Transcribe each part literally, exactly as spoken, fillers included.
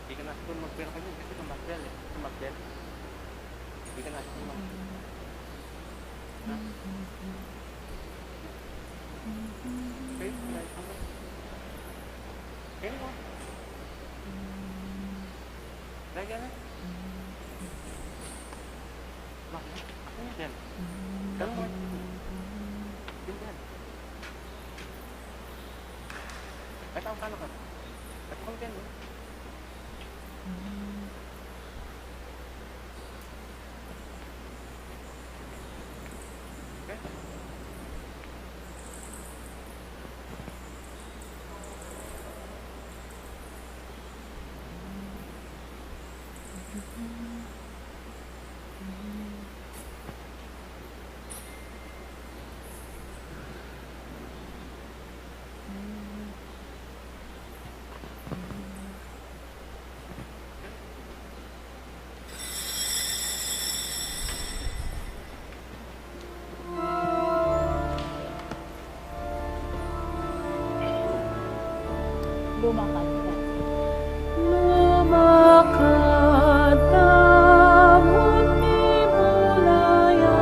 Di ka na siguro magpira kanya kasi tumagdal eh. Tumagdal. Di ka na siguro mag- Ha? Okay, okay, okay. Kaya mo? Lagi na. Bakit? Ako yun. Kaya mo? Yun yan. Ay, tawag ka na ka. At kung ganun, Lumakad ka. Lumakad ka, munti mulaya.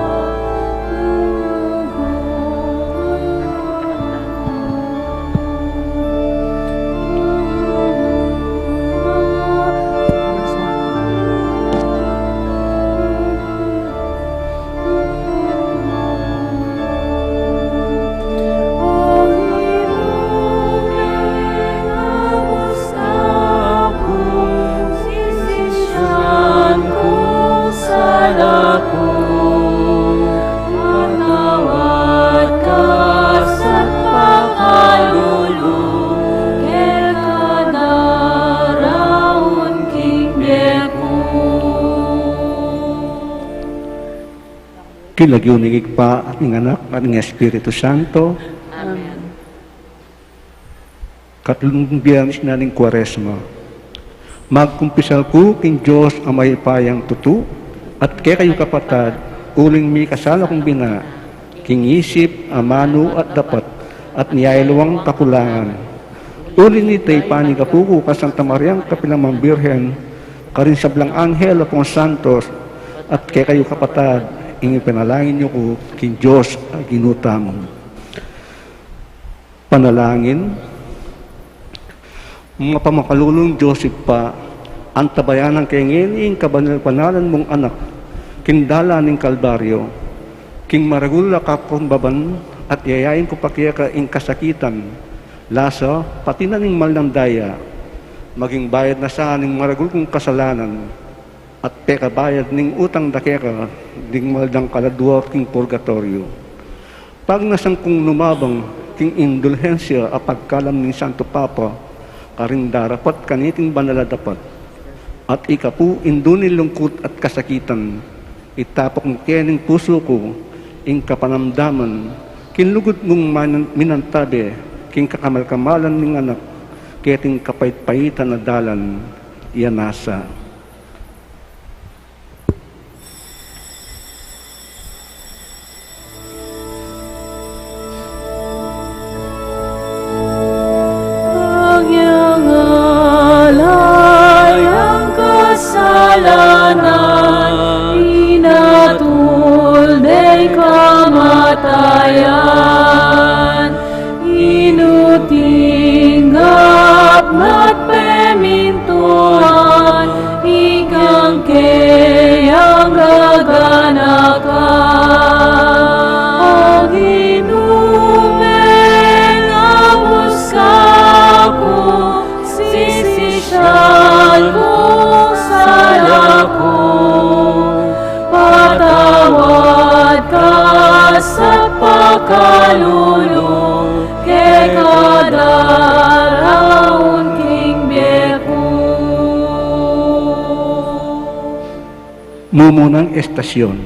King lagyu ning Ibpa, at ning Anak, at ning Espiritu Santo. Amen. Katlung biernis na ning Kuaresma. Magkumpisal ku king Dios a mayupayang tutu, at kekayu kapatad, uling mikasala kung bina, king isip, amanu, at dapat, at ning aluang kakulangan. Uli nita, ipanyawad ku kang Santa Mariang kapilan man Birhen, karing sablang anghel ampong santos, at kekayu kapatad, ing ipanalangin yu ku king Dios a Ginu tamu. Panalangin. Mapamakalulung Dios Ibpa, antabayanan ke ngeni ing kabanal-banalan mung Anak king dalan ning Kalbaryo, king maragul a kakurumbaban, at yayain ku pa keka ing kasakitan, lasa, pati na ning mal nang daya, maging bayad na sa ning maragul kung kasalanan, at pekabayad ning utang da keka ding mal dang kaladua king purgatoryo. Pagnasan kung lumabang king indulhensya a pagkalam ning Santo Papa, karing darapat kaniting banal a dapat. At ika pu ing duni lungkut at kasakitan, itapuk mu keni ing pusu ku, ing kapanamdaman, king lugud mung minan-, minantabe, king kakamal-kamalan ning Anak, keting kapait-paitan a dalan, iya nasa. Ang iyang alay ang kasalanan, inatul deng kamatayan, inuting gapnat pemintuan, ikang keyang gaganakan. O Ginu, mengamus ka ku, sisisian kung sala ku, patawad ka sa pakalulu, keka daraun king bie ku. Mumunang estasyon.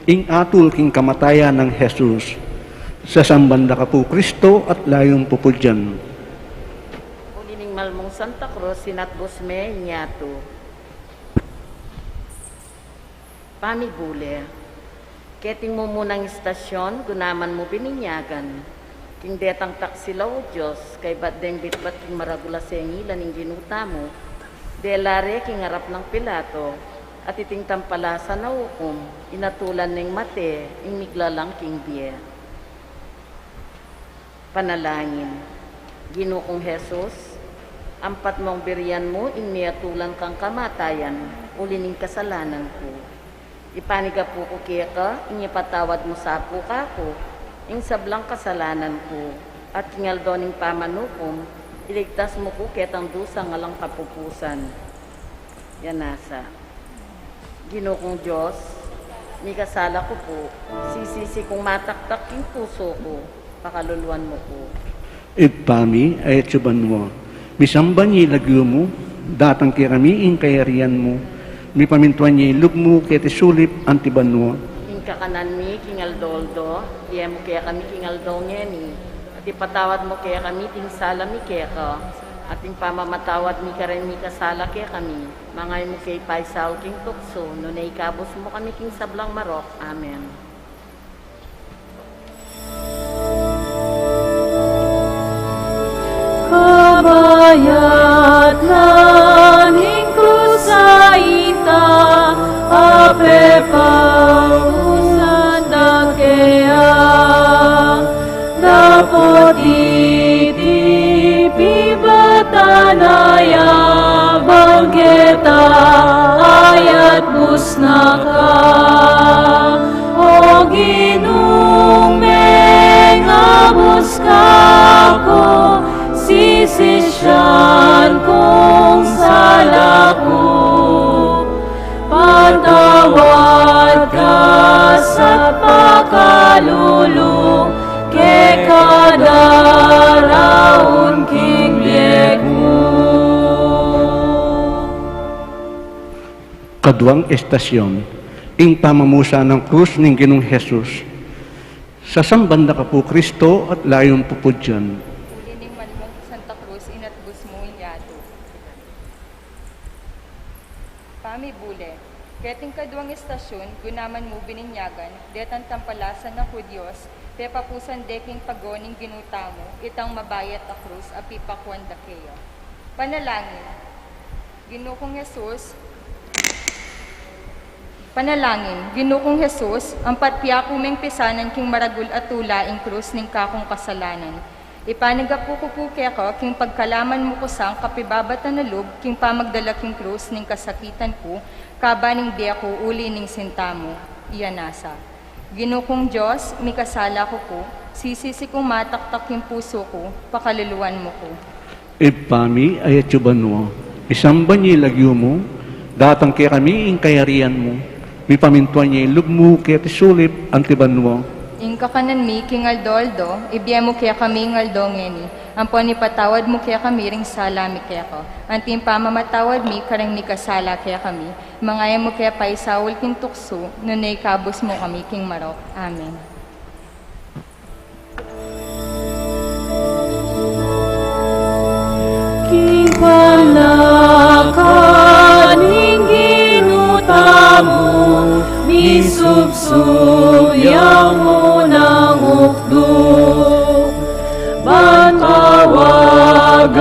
Ing atul king kamatayan nang Jesus. Sasamban da ka pu Kristo at layun pupudyan. Uli ning malmung Santa Cruz, sinatbus me ing yatu. Pamibule. Keting mumunang istasyon, gunaman mu bininyagan king detang taksi la, O Dios, kaybat deng bitbat king maragul a sengilan ning Ginu tamu, dela re king arap nang Pilato, at iting tampalasan a ukum, inatulan neng mate ing miglalang king bie. Panalangin. Ginu kung Jesus, ampat mung birian mu ing miatulan kang kamatayan uli ning kasalanan ku. Ipanigapu ku keka ing ipatawad mu sa pu kaku ing sablang kasalanan ku, at king aldo ning pamanukum, iligtas mu ku ketang dusang alang kapupusan. Yan nasa. Ginu kung Dios, mikasala ku pu, sisisi kung mataktak king pusu ku, pakaluluan mu ku. Ibpa mi, atsu ka banua, misamban ya ing lagyu mu, datang kekami ing kayarian mu, mipamintuan ya ing lub mu keti sulip anti banua. Ing kakanan mi king aldo-aldo, ibie mu kekami king aldo ngeni, at ipatawad mu kekami ding sala mi keka, at ing pamamatawad mi kareng mikasala kekami. Manga e mu ke paisaul king tuksu, nune ikabus mu kami king sablang marok. Amen. Kabayat na ning krus a ita, a pepausan da kaya. Dapot iti pibatan a yabang keta, ayat bus na ka. O Ginung mengabus kaku, sisisian kung sala ku. Patawad ka sa pakalulu, keka daraun king bie ku. Kaduang estasyon, ing pamamusan nang krus ning Ginung Jesus. Sasamban da ka pu Kristo at layun pupudyan. Uli ning malmung Santa Cruz, inatbus mu ing yatu. Pamibule. Keting kaduang estasyun, gunaman mu bininyagan, detang tampalasan a Hudyos, pepapusan de king pago ning Ginu tamu, itang mabayat a krus a pipakuan da keya. Panalangin. Ginu kung Jesus, Panalangin. Ginu kung Jesus, ampat piaku meng pisanan king maragul a tula ing krus ning kakung kasalanan. Ipanigapu ku pu keka king pagkalaman mu ku sang kapibabatan a lub king pamagdala king krus ning kasakitan ku, kaba ning bie ku uli ning sinta mu. Iya nasa. Ginu kung Dios, mikasala ku pu, sisisi kung mataktak king pusu ku, pakaluluan mu ku. Ibpa mi, atsu ka banua, misamban ya ing lagyu mu, datang kekami ing kayarian mu, mipamintuan ya ing lub mu keti sulip anti banua. Ing kakanan mi king aldo-aldo, ibie mu kekami king aldo ngeni, ampon ipatawad mu kekami ring sala mi keka, anti ing pamamatawad mi kareng mikasala kekami, manga e mu ke paisaul king tuksu, nune ikabus mu kami king marok. Amen. King palakan ning Ginu tamu, misubsub yang munang ukduk. Ban pawagan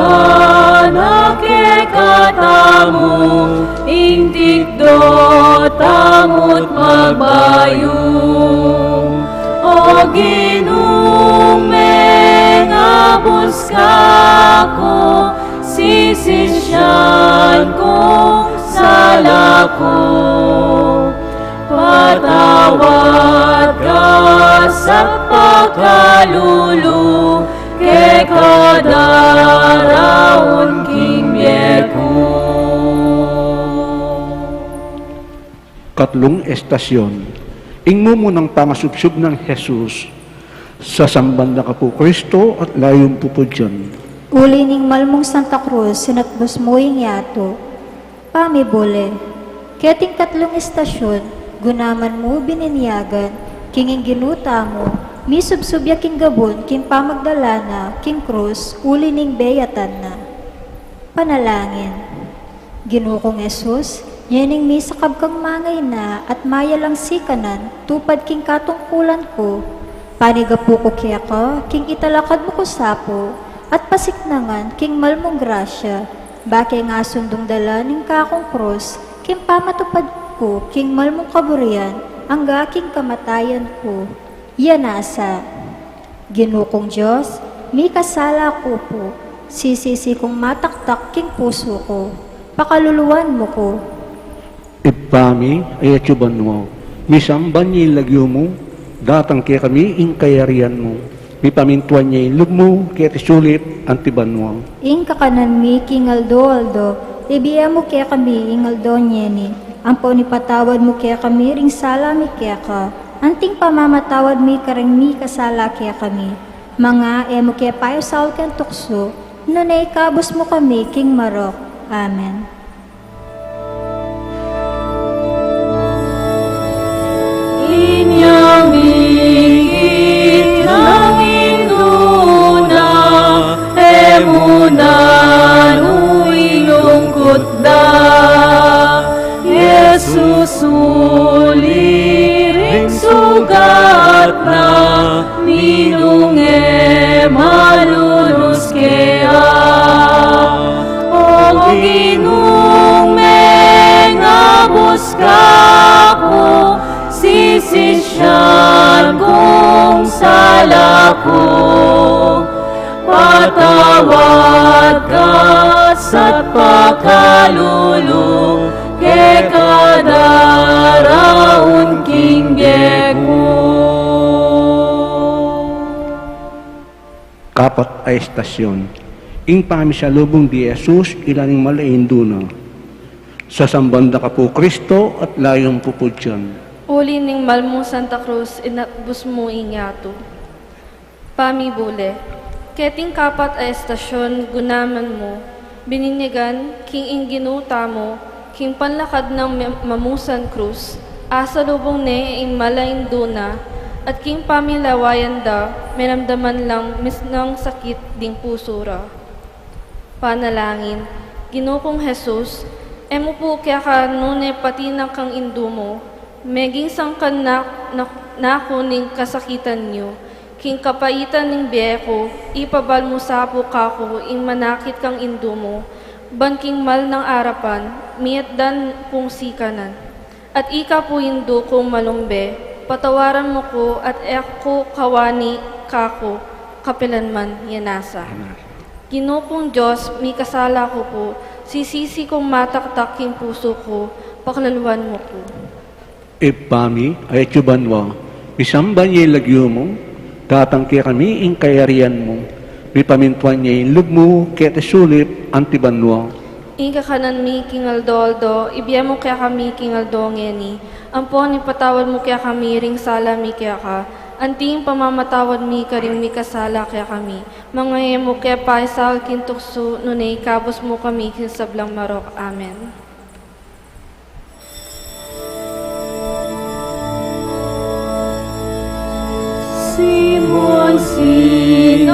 na kekatamu ing tikdo tamu't magbayu. O Ginung mengabus kaku, sisisian kung sala ku. Patawad ka sa pakalulu, keka daraun king bie ku. Katlung estasyon, ing mumunang pangasubsub nang Jesus. Sasamban da ka pu Kristo at layun pupudyan. Uli ning malmung Santa Cruz, sinatbus mu ing yatu. Pamibule. Keting katlung estasyun, gunaman mu bininyagan, king ing Ginu tamu, Misubsub ya king gabun king pamagdala na king krus uli ning beyatan na. Panalangin. Ginu kung Jesus, yening misakab kang mangayna at mayalang sikanan tupad king katungkulan ku, panigapu ku keka king italakad mu ku sa pu at pasiknangan king malmung grasya, ba ke ngasundung dala ning kakung krus king pamatupad ku king malmung kaburian angga king kamatayan ku. Iya nasa. Ginu kung Dios, mikasala ku pu, sisisi kung mataktak king pusu ku, pakaluluan mu ku. Ibpa mi, atsu ka banua, misamban ya ing lagyu mu, datang kekami ing kayarian mu, mipamintuan ya ing lub mu keti sulip anti banua. Ing kakanan mi king aldo-aldo, ibie mu kekami king aldo ngeni, ampon ipatawad mu kekami ring sala mi keka, anting pamamatawad mi karing mikasala kekami. Manga e mu ke paisaul king tuksu, nune ikabus mu kami king marok. Amen. Inya mikit nang indu na, e mu na nu ilungkut da. Jesus, uli ring sugat na, minung e malunus kea. O Ginung mengabus kaku, sisisian kung sala ku, patawad ka sa pakalulu, keka daraun king bie ku. Kapat a estasyon. Ing pamisalubung di Jesus, ila ning mala a indu na. Sasamban da ka pu Kristo at layun pupudyan. Uli ning mal mung Santa Cruz, inatbus mu ing yatu. Pamibule. Keting kapat a estasyon, gunaman mu, bininyagan king ing Ginu tamu, king panlakad nang me-, mamusan krus, asalubung ne ing mala a indu na, at king pamilawayan da, meramdaman lang misnang sakit ding pusu ra. Panalangin. Ginu kung Jesus, e mu pu keka nune pati na kang indu mu, meging sangkan na, na, na ku ning kasakitan yu, king kapaitan ning bie ku, ipabal mu sa pu kaku ing manakit kang indu mu, ban king mal nang arapan, miatdan kung sikanan. At ika pu indu kung malumbe, patawaran mu ku at e ku kawani kaku, kapilan man ya nasa. Ginu kung Dios, mikasala ku pu, sisisi kung mataktak king pusu ku, paklaluan mu ku. Ibpa mi, atsu ka banua, misamban ya ing lagyu mu, datang kekami ing kayarian mu, mipamintuan ya ing lub mu, keti sulip anti banua. Ing kakanan mi king aldo-aldo, ibie mu kekami king aldo ngeni, ampon ipatawad mu kekami ring sala mi keka, anti ing pamamatawad mi karing mikasala kekami. Manga e mu ke paisaul king tuksu, nune ikabus mu kami king sablang marok. Amen. Simon, sinapan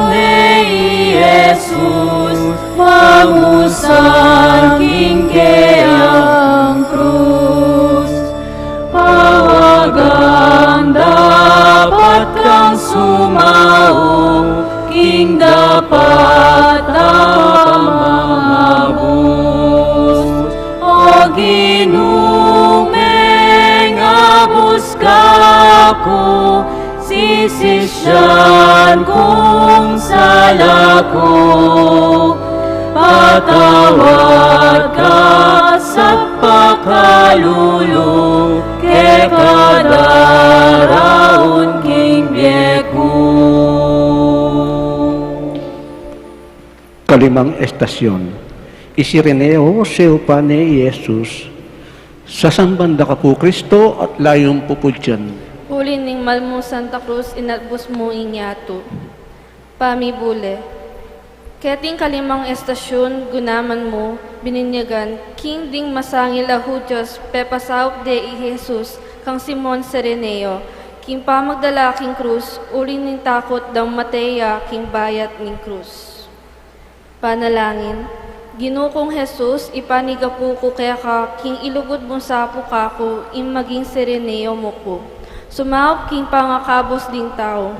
ne i Jesus, mamusan king keyang krus. Pawagang dapat kang sumaung, king dapat a pamangabus. O Ginu, mengabus kaku, sisisian kung sala ku, patawad ka sa pakalulu, keka daraun king bie ku. Kalimang estasyon. I Cireneo, seupan ne i Jesus, sasamban da ka pu Kristo at layun pupudyan. Uli ning mal mu Santa Cruz, inatbus mu ing yatu. Pamibule. Keting kalimang estasyun, gunaman mu, bininyagan, king ding masangil a Hudyos, pepasaup de i Jesus kang Simon Cireneo, Ing pamagdala king krus, uli ning takut dang matey ya king bayat ning krus. Panalangin. Ginu kung Jesus, ipanigapu ku keka king ilugud mung sapu kaku ing maging Sirenio mu ku, sumaup king pangakabus ding tau.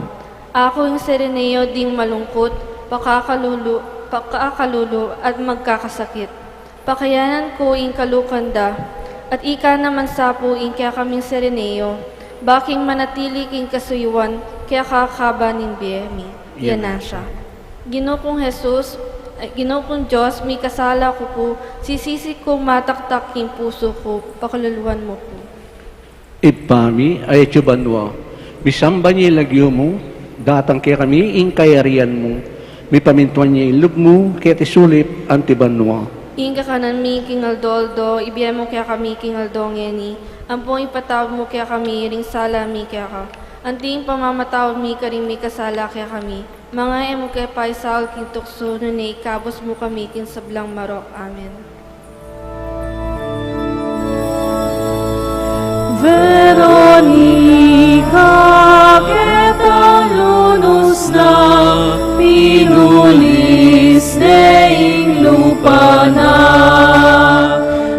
Aku ing Sirenio ding malungkut, pakakalulu, pakakalulu at magkakasakit. Pakayanan ku ing kalukan da, at ika naman sapu ing kekaming Sirenio, ba king manatili king kasuyuan keka kaba ning bie mi. Iya na siya. Ginu kung Jesus, ay, Ginu kung Dios, mikasala ku pu, sisisi kung mataktak king pusu ku, pakaluluan mu ku. Ibpa mi, atsu ka banua, misamban ya ing lagyu mu, datang kekami ing kayarian mu, mipamintuan ya ing lub mu keti sulip anti banua. Ing kakanan mi king aldo-aldo ibie mu kekami king aldo ngeni, ampon ipatawad mu kekami ring sala mi keka, anti ing pamamatawad mi karing mikasala kekami. Manga e mu ke paisaul king tuksu, nune ikabus mu kami king sablang marok. Amen. Veronica, ketang lunus na, pinulis ne ing lupa na,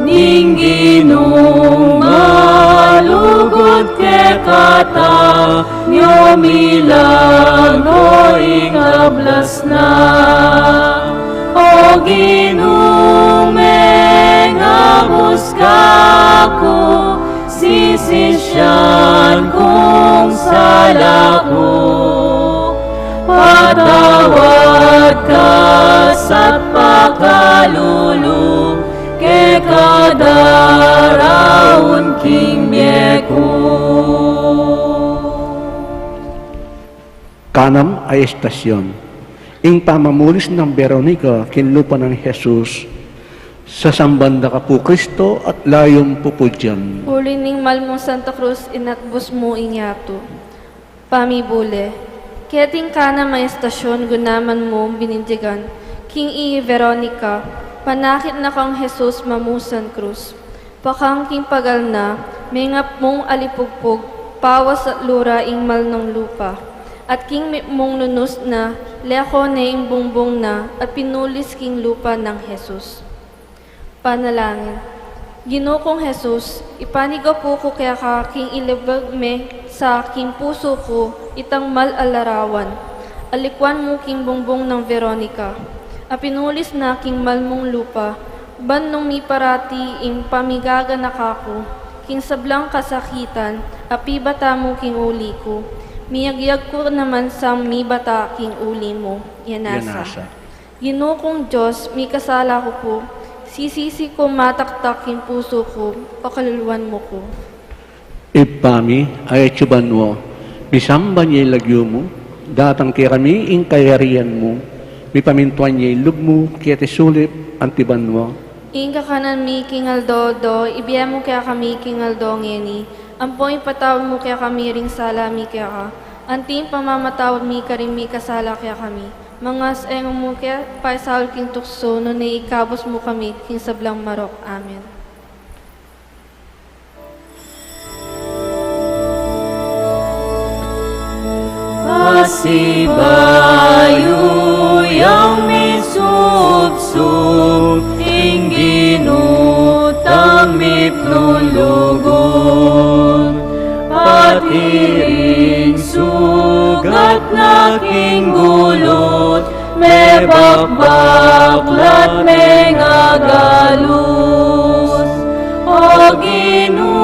ning Ginung malugud kekatamu, milagro ing ablas na. O Ginu, mengabus ka ku, sisisian kung sala ku, patawad ka sa pakalulu, keka daraun king bie ku. Kanam a estasion. Ing pamamulis nang Veronica king lupa nang Jesus. Sasamban da ka pu, Kristo, at layum pupudyan. Uli ning mal mung Santa Cruz, inatbus mu ing yatu. Pamibule. Keting kanam a estasion, gunaman mu binindigan king i Veronica, panakit na kang Jesus mamusan krus. Pakang king pagal na, mengap mung alipugpug, pawas at lura ing mal nang lupa. At king mipmung lunus na, leko ne ing bungbung na, at pinulis king lupa nang Jesus. Panalangin. Ginu kung Jesus, ipanigapu ku keka king ilibag me sa king pusu ku itang mal a larawan. Alikuan mu king bungbung nang Veronica, a pinulis na king mal mung lupa, ban nung miparati ing pamigaganaka ku king sablang kasakitan a pibata mu king uli ku, miyagyag ku naman sang mibata king uli mu. Iya na sa. Iya na sa. Ginu kung Dios, mikasala ku pu, sisisi kung mataktak king pusu ku, pakaluluan mu ku. Ibpa mi, atsu ka banua, misamban ya ing lagyu mu, datang kekami ing kayarian mu, mipamintuan ya ing lub mu keti sulip anti banua. Ing kakanan mi king aldo-aldo ibie mu kekami king aldo ngeni, ampon ipatawad mu kekami ring sala mi keka, anti ing pamamatawad mi karing mikasala kekami. Manga e mu ke paisaul king tuksu, nune ikabus mu kami king sablang marok. Amen. Pasibayu yang misubsub, ing Ginu tang mipnulugud, pati ring sugat na king gulut, mebakbak la't mengagalus. O Ginu,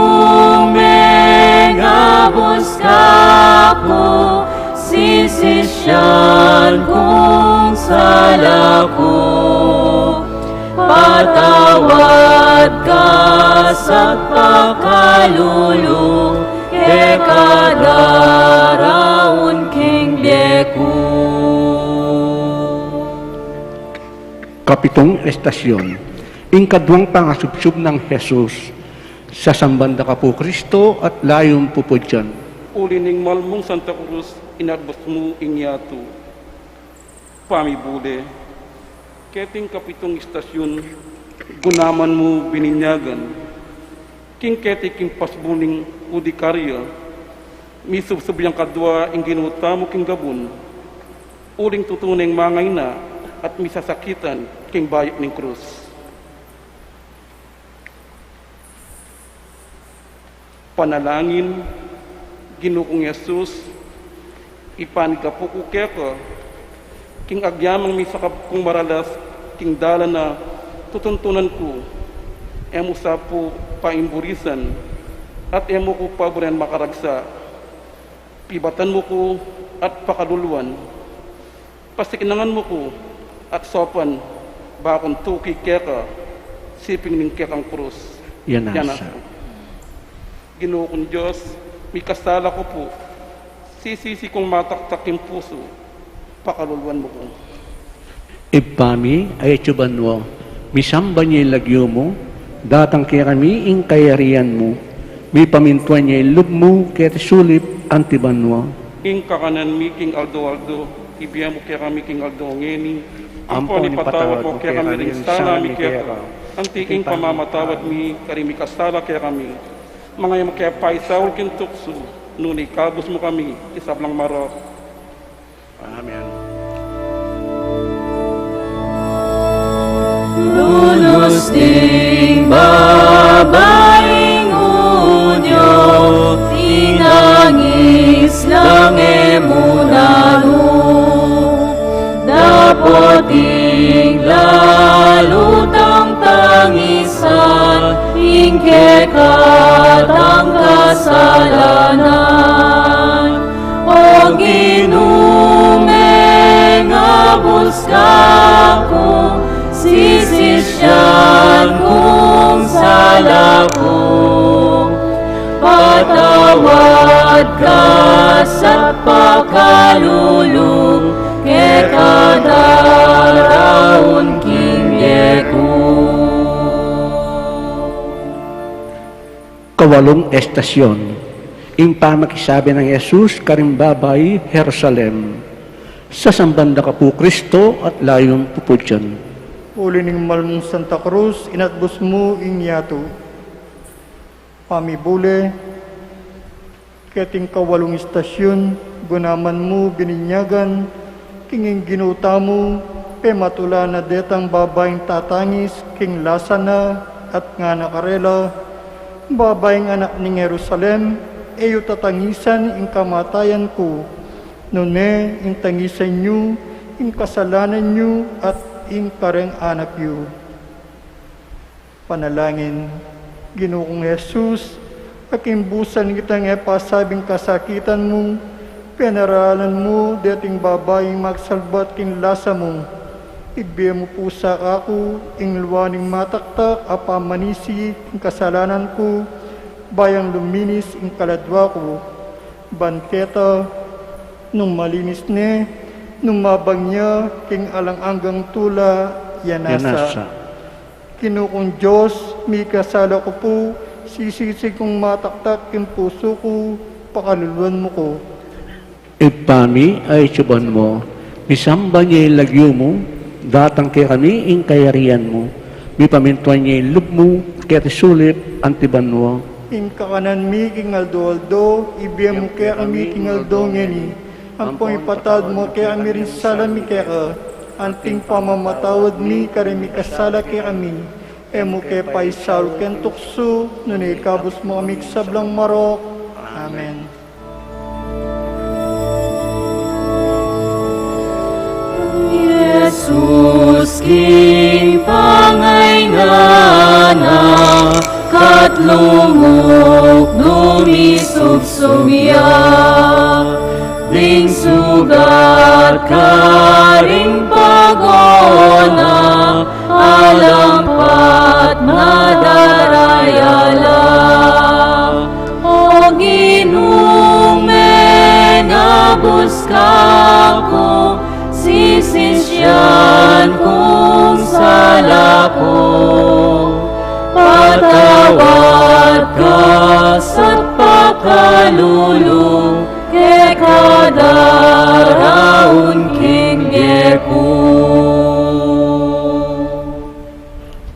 mengabus ka ku, sisisian kung sala ku, patawad ka sa pakalulu, keka daraun king bie ku. Kapitung estasion. Ing kaduang pangasubsub nang Jesus. Sasamban da ka pu, Kristo, at layum pupudyan. Uli ning mal mung Santa Cruz, inatbus mu ing yatu. Pamibule. Keting kapitung estasion, gunaman mu bininyagan king keti king pasbu ning Hudikarya, Misubsub yang kadwa ing Ginu tamu king gabun, uling tutu neng mangaina at misasakitan king bayuk ning krus. Panalangin. Ginu kung Jesus, ipanigapu ku keka king agyamang misakab kung maralas king dalan a tutuntunan ku, e mu sa pu paimburisan at e mu ku paburen makaragsa. Pibatan mu ku at pakaluluan. Pasikinangan mu ku at saupan bakung tuki keka siping ning kekang krus. Yan nasa. Ginu kung Dios, mikasala ku pu, sisisi kung mataktak king pusu, pakaluluan mu ku. Ibpa mi, atsu ka banua, misamban ya ing lagyu mu, datang kekami ing kayarian mu, mipamintuan ya ing lub mu keti sulip anti banua. Ing kakanan mi king aldo-aldo, ibie mu kekami king aldo ngeni, ampon ipatawad mu kekami ring sala mi keka, anti ing pamamatawad mi karing mikasala kekami. Manga e mu ke paisaul king tuksu, nune ikabus mu kami king sablang marok. Amen. Lunus ding babaing udyo, tinangis lang e mu nanu. Dapot ing lalu tang tangisan, ing kekatang kasalanan. O Ginu, mengabus ka ku, sisisian kung sala ku. Patawad ka sa pakalulu, keka daraun king bie ku. Kawalung estasyon. Ing pamakisabi nang Jesus karing babai Jerusalem. Sasamban da ka pu Kristo at layun pupudyan. Uli ning mal mung Santa Cruz, inatbus mu ing yatu. Pamibule. Keting kawalung estasyon, gunaman mu bininyagan king ing Ginu tamu, pematula na detang babaing tatangis king lasa na at ngana karela, Babaing anak ning Jerusalem, e yu tatangisan ing kamatayan ku, nune ing tangisan yu ing kasalanan yu at ing kareng anak yu. Panalangin. Ginu kung Jesus, akimbusan kitang e pasabing kasakitan mu, penaralan mu deting babaing magsalbat king lasa mu. Ibie mu pu sa kaku ing lua ning mataktak a pamanisi king kasalanan ku, bayang luminis ing kaladua ku. Ban keta, nung malinis ne, nung mabang ya king alang anggang tula, ya nasa. Ginu kung Dios, mikasala ku pu, sisisi kung mataktak king pusu ku, pakaluluan mu ku. Ibpa mi, atsu ka banua, misamban ya ing lagyu mu, datang kekami ing kayarian mu, mipamintuan ya ing lub mu keti sulip anti banua. Ing kakanan mi king aldo-aldo, ibie mu kekami king aldo ngeni, ampon ipatawad mu kekami ring sala mi keka, anting pamamatawad mi karing mikasala kekami. E mu ke paisaul king tuksu, nune ikabus mu kami king sablang marok. Amen. Jesus king pangainga na, katlung ukdu misubsub ya, ding sugat karing pagona, alang pat madaraya la. O Ginu, mengabus ka ku, sisisian kung sala ku. Patawad ka sa pakalulu, keka daraun king bie ku.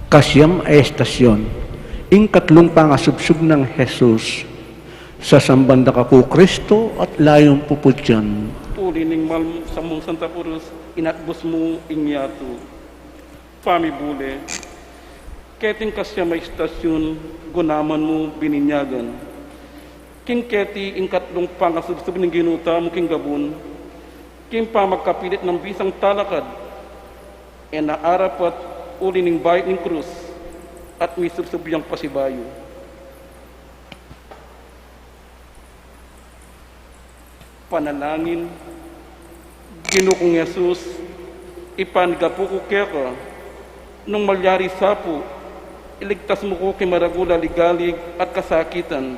Kasiam a estasyon, ing katlung pangasubsub nang Jesus. Sasamban da ka pu Kristo at layum puputyan. Uli ning mal sa mung Santa Cruz, inatbus mu ing yatu. Pamibule. Keting kasiam a istasyun, gunaman mu bininyagan. King keti ing katlung pangasubsub ning Ginu tamu king gabun, king pamagkapilit nang bisang talakad, e na arapat uli ning bayat ning krus, at misubsub yang pasibayu. Panalangin. Ginu kung Jesus, ipanigapu ku keka, nung malyari sa pu, iligtas mu ku king maragul a ligalig at kasakitan.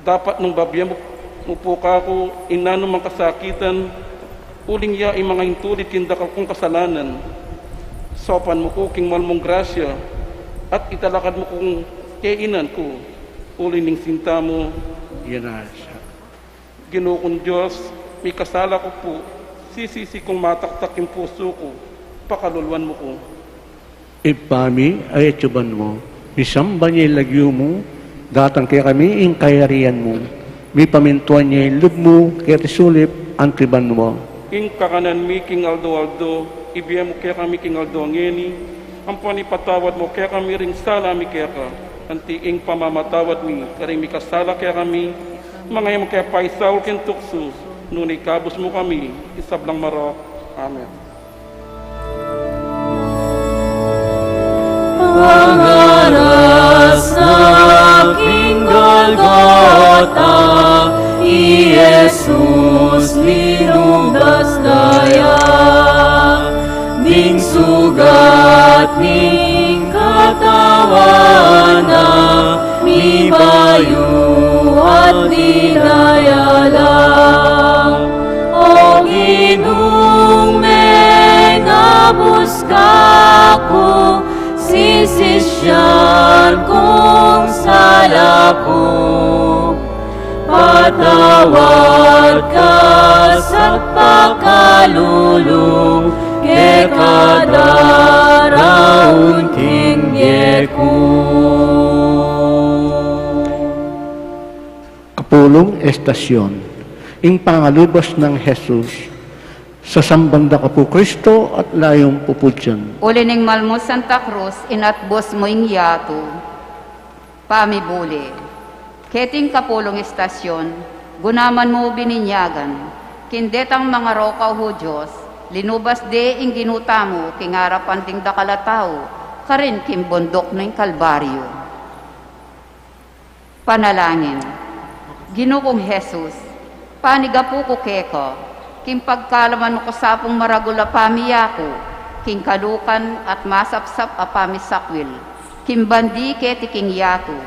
Dapat nung babie mu, mu pu kaku ing nanu mang kasakitan, uling ya ing manga intulid king dakal kung kasalanan. Saupan mu ku king mal mung grasya, at italakad mu kung kainan ku, uli ning sinta mu. Yan na siya. Ginu kung Dios, mikasala ku pu, sisisi kung mataktak ing pusu ku, pakaluluan mu ku. Ibpa mi, a atsu banua, misamban ya ing lagyu mu, datang kekami ing kayarian mu, mipamintuan ya ing lub mu, keti sulip anti banua. Ing kakanan mi king aldo-aldo, ibie mu kekami king aldo ngeni, ampon ipatawad mu kekami ring sala mi keka, anti ing pamamatawad mi karing mikasala kekami, manga e mu ke paisaul king tuksu, nune ikabus mu kami king sablang marok. Amen. Pangaras na king Golgota, i Jesus linubas da ya, ding sugat ning katawan na, mibayu at dinaya la. O Ginung mengabus kaku, sisisian kung sala ku, patawad ka sa pakalulu, keka daraun king bie ku. Kapulung estasyon. Ing pangalubas nang Jesus. Sasamban da ka pu Kristo at layum puputyan. Uli ning mal mu Santa Cruz, inatbus mu ing yatu. Pamibule. Keting kapulung estasyon, gunaman mu bininyagan, king detang mangaroka o Dios, linubas de ing Ginu tamu king arapan ding dakal a tau, karin king bunduk ning Kalbaryo. Panalangin. Ginu kung Jesus, panigapu ku keka, king pagkalaman ku sa pung maragul a pamiyaku, king kalukan at masapsap a pamisakwil, king bandi keti king yatu.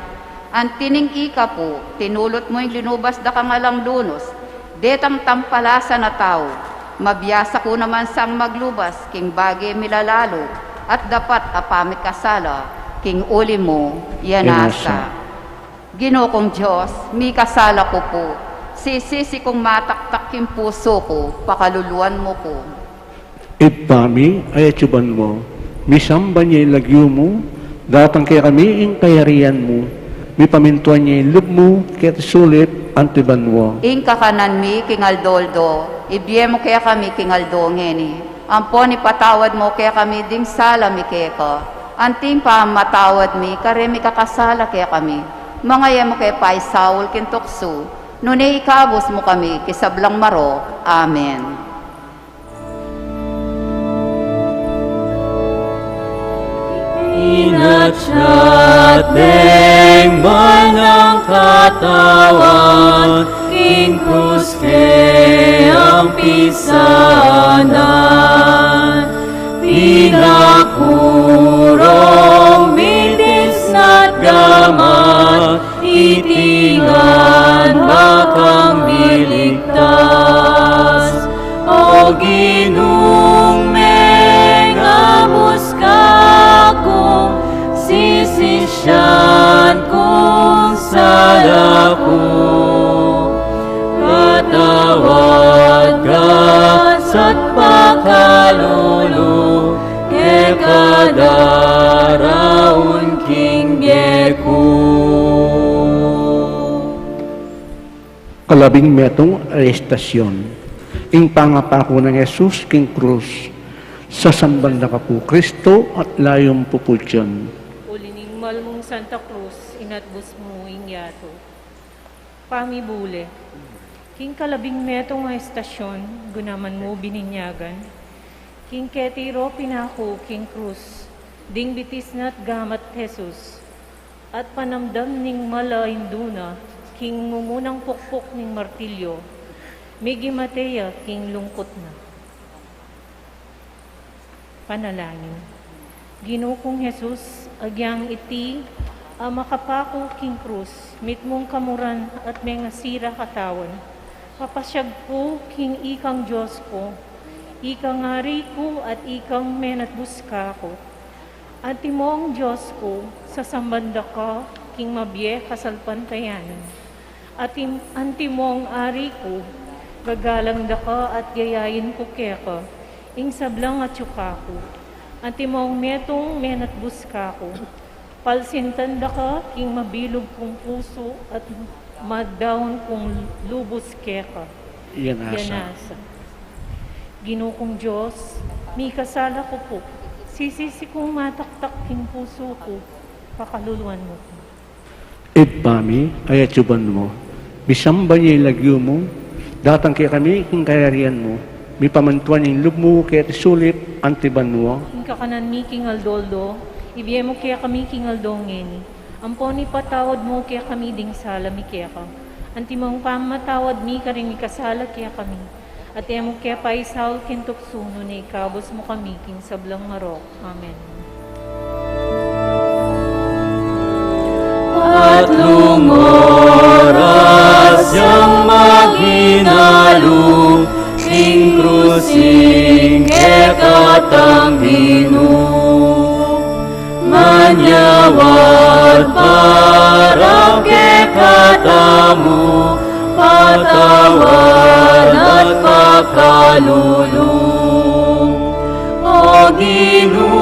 Anti ning ika pu, tinulut mu ing linubas da kang alang lunus, detang tampalasan a tau, mabiasa ku naman sang maglubas, king bage milalalu, at dapat a pamikasala, king uli mu, yan a sa. Ginu kung Dios, mikasala ku pu, sisisi kung mataktak king pusu ku, pakaluluan mu ku. Ibpa mi, a atsu banua, misamban ya ing lagyu mu, datang kekami ing kayarian mu, mipamintuan ya ing lub mu, keti sulip anti banua. Ing kakanan mi king aldo-aldo, ibie mu kekami king aldo ngeni, ampon ipatawad mu kekami ding sala mi keka, anti ing pamamatawad mi kareng mikakasala kekami, manga e mu ke paisaul king tuksu, nune ikabus mu kami king sablang marok. Amen. Inatyat deng mal nang katawan, king krus keyang pisanan, pinakurung, mitisnat gamat, iti ngan ba kang miligtas. O Ginung mengabus kaku, sisisian kung sala ku, patawad ka sa pakalulu, keka daraun king bie ku. Kalabing metung a estasyon. Ing pangapaku nang Jesus king krus. Sasamban da ka pu, Kristo, at layum pu pudyan. Uli ning malmung Santa Cruz, inatbus mu ing yatu. Pamibule. King kalabing metung a estasyon, gunaman mu bininyagan. King keti ro pinaku king krus, ding bitis na't gamat Jesus. At panamdam ning mal a indu na, king mumunang pukpuk ning martilyo, migimate ya king lungkut na. Panalangin. Ginu kung Jesus, agyang iti a makapaku king krus, mitmung kamuran at mengasira katawan, papasyag ku king ikang Dios ku, ikang Ari ku at ikang menatbus kaku. Antimong Dios ku, sasamban da ka king mabie kasalpantayanan. Atim-, antimong Ari ku, gagalang da ka at yayain ku keka ing sablang atyu kaku. Antimong metung menatbus kaku, palsintan da ka king mabilug kung pusu at madaun kung lubus keka. Yan asa. Yan asa. Ginu kung Dios, mikasala ku pu. Sisisi kung mataktak king pusu ku, pakaluluan mu ku. Ibpa mi, a atsu banua, misamban ya ing lagyu mu, datang kekami ing kayarian mu, mipamintuan ing lub mu keti sulip anti banua. Ing kakanan mi king aldo-aldo, ibie mu kekami king aldo ngeni. Ampon ipatawad mu kekami ding sala mi keka, antimong pamamatawad mi karing mikasala kekami. At e mu ke paisaul king tuksu, nune ikabus mu kami king sablang marok. Amen. Atlung oras yang maginalu, king krus ing kekatang Ginu. Manyawad para kekatamu, patawad at pakalulu. O Ginu,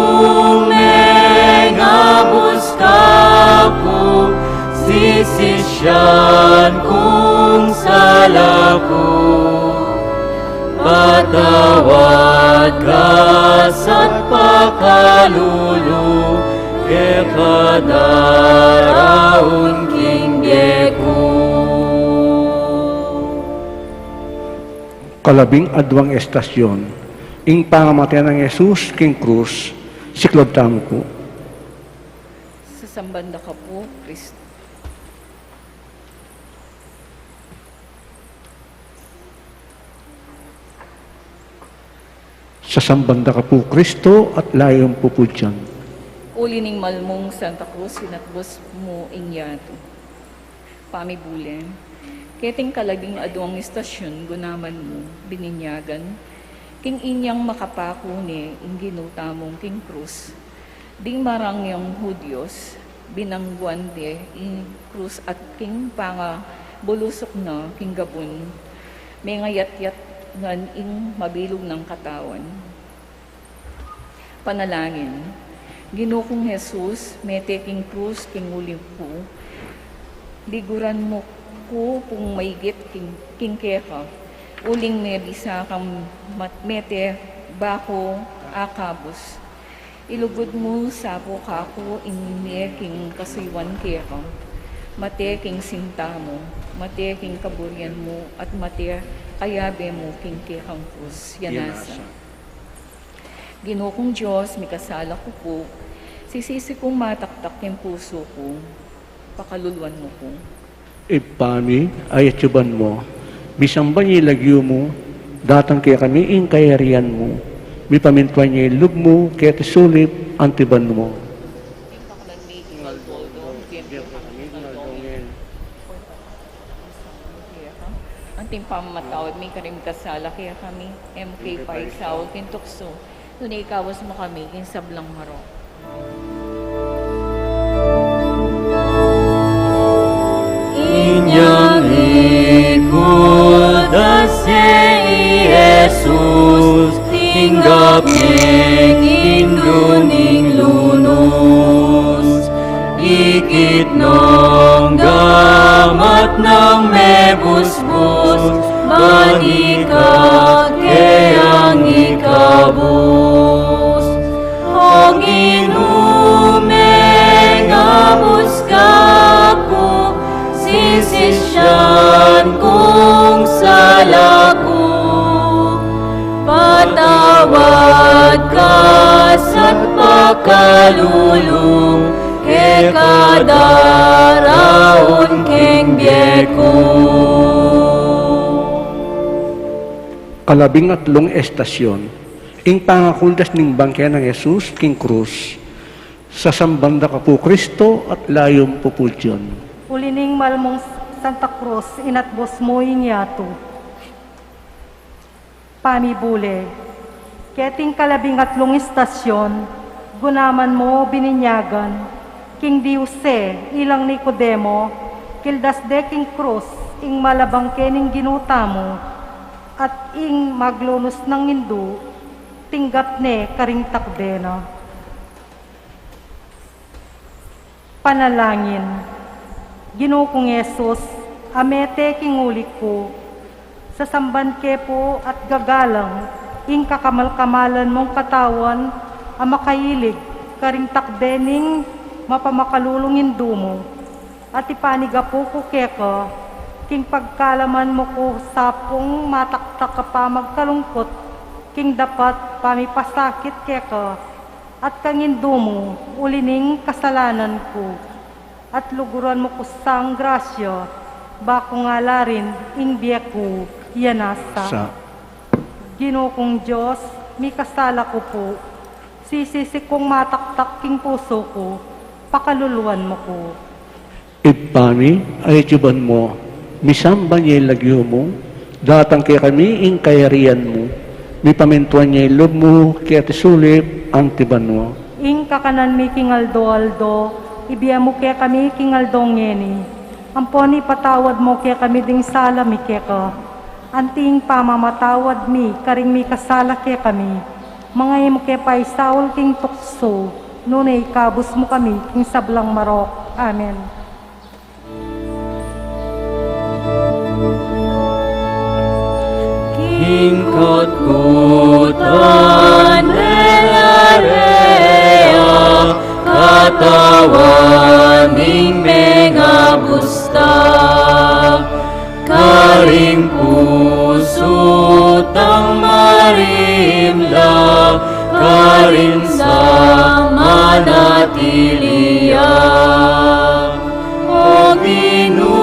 mengabus ka pu, sisisyan kung sala ku. Patawad ka sa pakalulu, keka daraun king bie ku. Kalabing aduang estasyon, ing pangamate nang Jesus king krus, siklaud tamu pu. Sasamban da ka pu, Kristo. Sasamban da ka pu, Kristo, at layum pu pudyan. Uli ning malmung Santa Cruz, inatbus mu ing yatu. Pamibule. Keting kalabing aduang estasyon, gunaman mu bininyagan, king inyang makapaku ne ing Ginu tamu king krus. Ding marang yang Hudyos, binangguan de ing krus at king pangabulusuk na king gabun, mengayatyat ngan ing mabilug nang katawan. Panalangin. Ginu kung Jesus, mete king krus king uli ku, liguran mu ku pung maigit king, king keka, uling mebisa kang mat-, mete ba ku akabus. Ilugud mu sa pu kaku ing mie king kasuyuan keka, mate king sinta mu, mate king kaburian mu, at mate kayabe mu king kekang krus. Yan asa. Ginu kung Dios, mikasala ku pu, sisisi kung mataktak king pusu ku, pakaluluan mu ku. Ibpa mi, a atsu banua, misamban ya ing lagyu mu, datang kekami ing kayarian mu, mipamintuan ya ing lub mu keti sulip anti banua. Anting pamamatawad mi karing mikasala kekami, e mu ke paisaul king tuksu, nune ikabus mu kami king sablang marok. Inyang ikutas ne i Jesus, tinggap ne ing indu ning lunus. Ikit nong gamat nang mebus ku, Kalulu, keka daraun king bie ku. Kalabing atlung estasyon, ing pangakuldas ning bangke nang Jesus king krus. Sasamban da ka pu Kristo at layum pupudyan. Uli ning malmung Santa Cruz, inatbus mu ing yatu. Pamibule. Keting kalabing atlung istasyon, gunaman mu bininyagan, king diuse ilang Nicodemo, kildas de king krus ing malabangke ning Ginu tamu, at ing maglunus nang indu, tinggap ne karing takbe na. Panalangin. Ginu kung Jesus, a mete king uli ku, sasamban ke pu at gagalang ing kakamal-kamalan mung katawan a makailig karing takbe ning mapamakalulung Indu mu, at ipanigapu ku keka king pagkalaman mu ku sapung mataktak a pamagkalungkut king dapat pamipasakit keka at kang Indu mu, uli ning kasalanan ku, at luguran mu ku sang grasya, ba kung alarin ing bie ku, ya nasa. Sa. Ginu kung Dios, mikasala ku pu, sisisi kung mataktak king pusu ku, pakaluluan mu ku. Ibpa mi, a atiu banua, misamban ya ing lagyu mu, datang kekami ing kayarian mu, mipamintuan ya ing lub mu keti sulip anti banua. Ing kakanan mi king aldo-aldo, ibie mu kekami king aldo ngeni, ampon ipatawad mu kekami ding sala mi keka, anti ing pamamatawad mi karing mikasala kekami, manga e mu ke paisaul king tuksu, nune ikabus mu kami king sablang marok. Amen. King kutkutan de la rea, katawan ning mengabus ta, karing pusu tang marimla, karing sang manatili ya. O Ginu,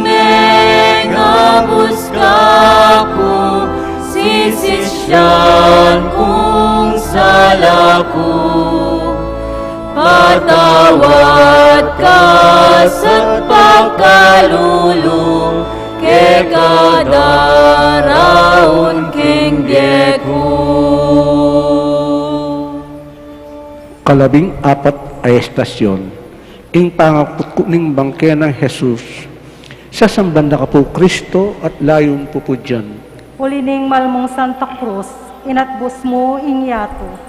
mengabus ka ku, sisisian kung sala ku. Patawad ka sa pakalulu, keka daraun king bie ku. Kalabing apat a estasyon, ing pangakutkut ning bangke nang Jesus. Sasamban da ka pu Kristo at layum pupudyan. Uli ning malmung Santa Cruz, inatbus mu ing yatu.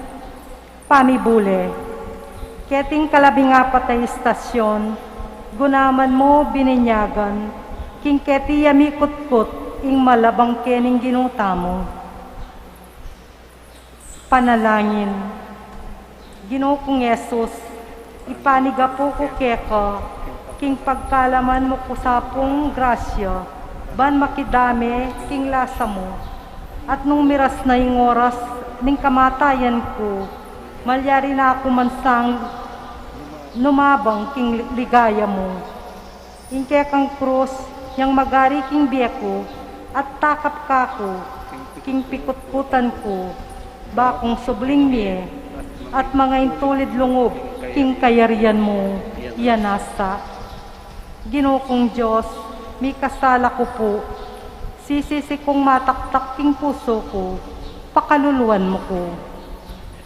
Pamibule. Keting kalabing apat a istasyon, gunaman mu bininyagan, king keti ya mikutkut ing malabangke ning Ginu tamu. Panalangin. Ginu kung Jesus, ipanigapu ku keka, king pagkalaman mu ku sapung grasya, ban makidame king lasa mu. At nung miras na ing oras ning kamatayan ku, malyari na ku man sang numabang king ligaya mu. Ing kekang krus yang magari king bie ku, at takap ka ku, king pikutkutan ku, ba kung subling mie, at mangaintulid lungub king kayarian mu, ya nasa. Ginu kung Dios, mikasala ku pu, sisisi kung mataktak king pusu ku, pakaluluan mu ku.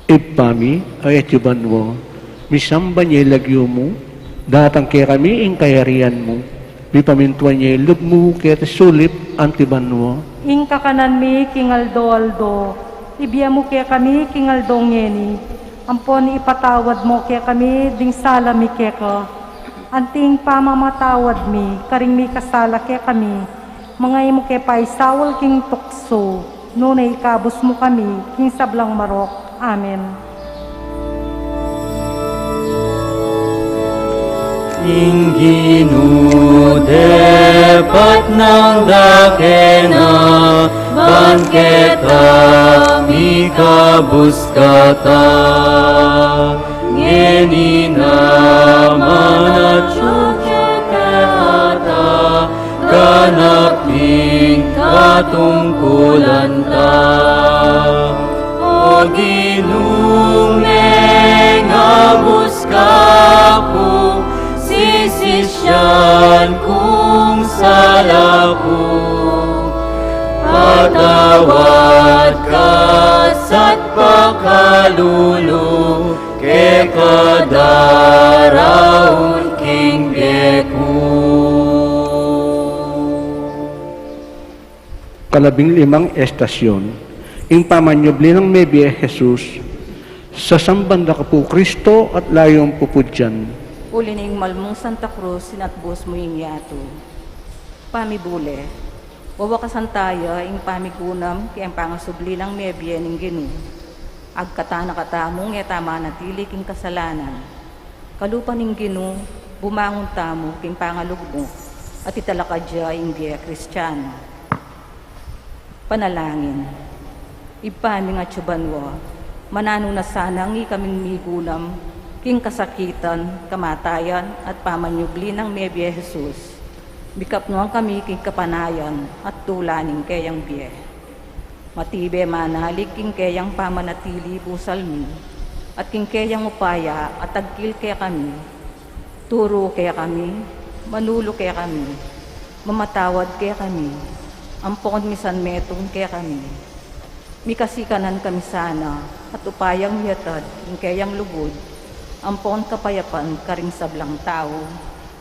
Ibpa mi, a atyu ka banua, misamban ya ing lagyu mu, datang kekami ing kayarian mu, mipamintuan ya ing lub mu keti sulip anti banua. Ing kakanan mi king aldo-aldo, ibie mu kekami king aldo ngeni, ampon ipatawad mu kekami ding sala mi keka, anti ing pamamatawad mi karing mikasala kekami, manga e mu ke paisaul king tuksu, nune ikabus mu kami king sablang marok. Amen. Ing Ginu depat nang dake na, ban keta mikabus kata. Ini naman atyu ke keta, ganap ing katungkulan ta. O Ginu, mengabus ka pu, sisisyan kung sala ku, patawad ka sa pakalulu ke kadaraun king bie ku. Kalabing limang estasyon, ing pamanyubli nang mebie Jesus. Sasamban da ka pu, Kristo, at layu mu pu pudyan. Uli ning malmung Santa Cruz, sinatbus mu ing yatu. Pamibule. Wawakasan taya ing pamigunam keng pangasubli nang mebie ning Ginu. Agkatan na katamung e ta manatili king kasalanan. Kalupa ning Ginu, bumangun tamu king pangalugnu, at italakad ya ing bie Kristianu. Panalangin. Ibpa ming atsu banua, mananu na sanang ikaming migunam king kasakitan, kamatayan, at pamanyubli nang mebie Jesus. Mikapnuan kami king kapanayan at tula ning keyang bie. Matibe manalig king keyang pamanatili busal mi, at king keyang upaya at agkil kekami. Turu kekami, manulu kekami, mamatawad kekami, ampon misan metung kekami. Mikasikanan kami sana, at upayang miatad ing keyang lugud ampon kapayapan karing sablang tau,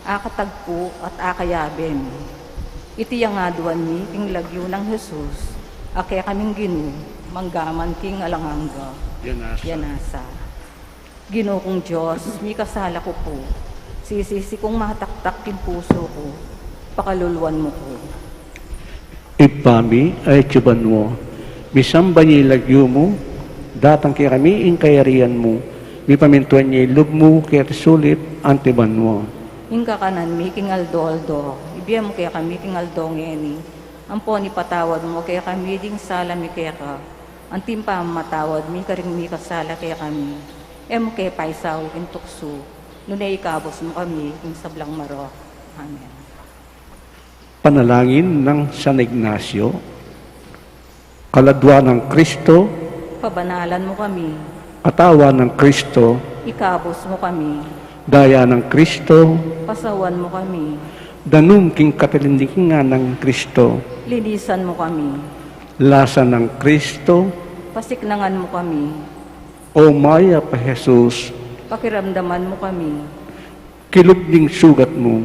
akatagpu at akayabe mi. Iti yang aduan mi king lagyu nang Jesus, a kekaming Ginu, manggaman king alang angga. Yan asa. Yan asa. Ginu kung Dios, mikasala ku pu. Sisisi kung mataktak king pusu ku. Pakaluluan mu ku. Ibpa mi, atsu ka banua, misamban ya ing lagyu mu, datang kekami ing kayarian mu, mipamintuan ya ing lub mu keti sulip anti banua. Ing kakanan mi king aldo-aldo, ibie mu kekami king aldo ngeni, ampon ipatawad mu kekami ding sala mi keka, anti ing pamamatawad mi karing mikasala kekami. E mu ke paisaul king tuksu, nune ikabus mu kami king sablang marok. Amen. Panalangin nang San Ignacio. Kaladua nang Kristo, pabanalan mu kami. Katawan nang Kristo, ikabus mu kami. Daya nang Kristo, pasawan mu kami. Danum king katilindingan nang Kristo, linisan mu kami. Lasa nang Kristo, pasiknangan mu kami. O mayap a Jesus, pakiramdaman mu kami. Kilub ning sugat mu,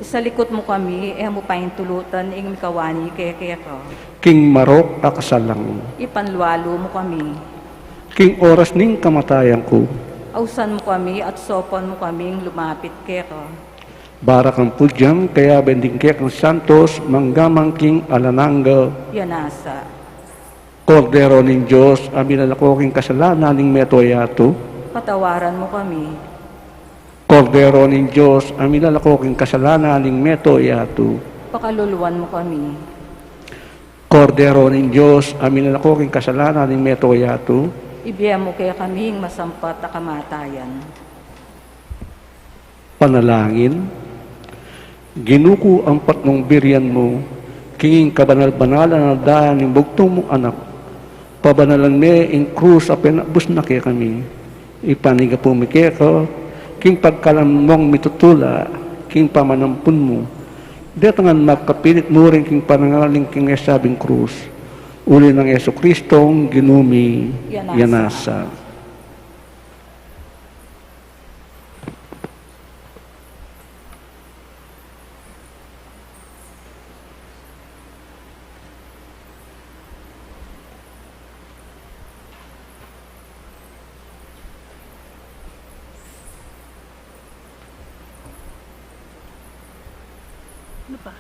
isalikut mu kami, e mu paintulutan ing mikawani keka. King marok a kasalang, ipanlualu mu kami. King oras ning kamatayan ku, ausan mu kami at sopan mu kaming lumapit keka. Bara kang pudyan kayabe ding kekang santos, manggaman king alang angga. Yan asa. Kordero ning Dios, a milalako king kasalanan ning meto yatu, patawaran mu kami. Kordero ning Dios, a milalako king kasalanan ning meto yatu, pakaluluan mu kami. Kordero ning Dios, a milalako king kasalanan ning meto yatu, ibie mu kekami ing masampat a kamatayan. Panalangin. Ginu ku, ampon nung birian mu king kabanal-banalan a daya ning bugtung mung Anak, pabanalan me ing krus a penakbus na kekami. Ipanyawad mu keka king pagkalam mung mitutula king pamanampun mu. Deta ngan magkapilit mu rin king panangaling king mesabing krus. Uli nang Jesucristo, Ginu mi. Yan asa. Yan asa. Ano pa?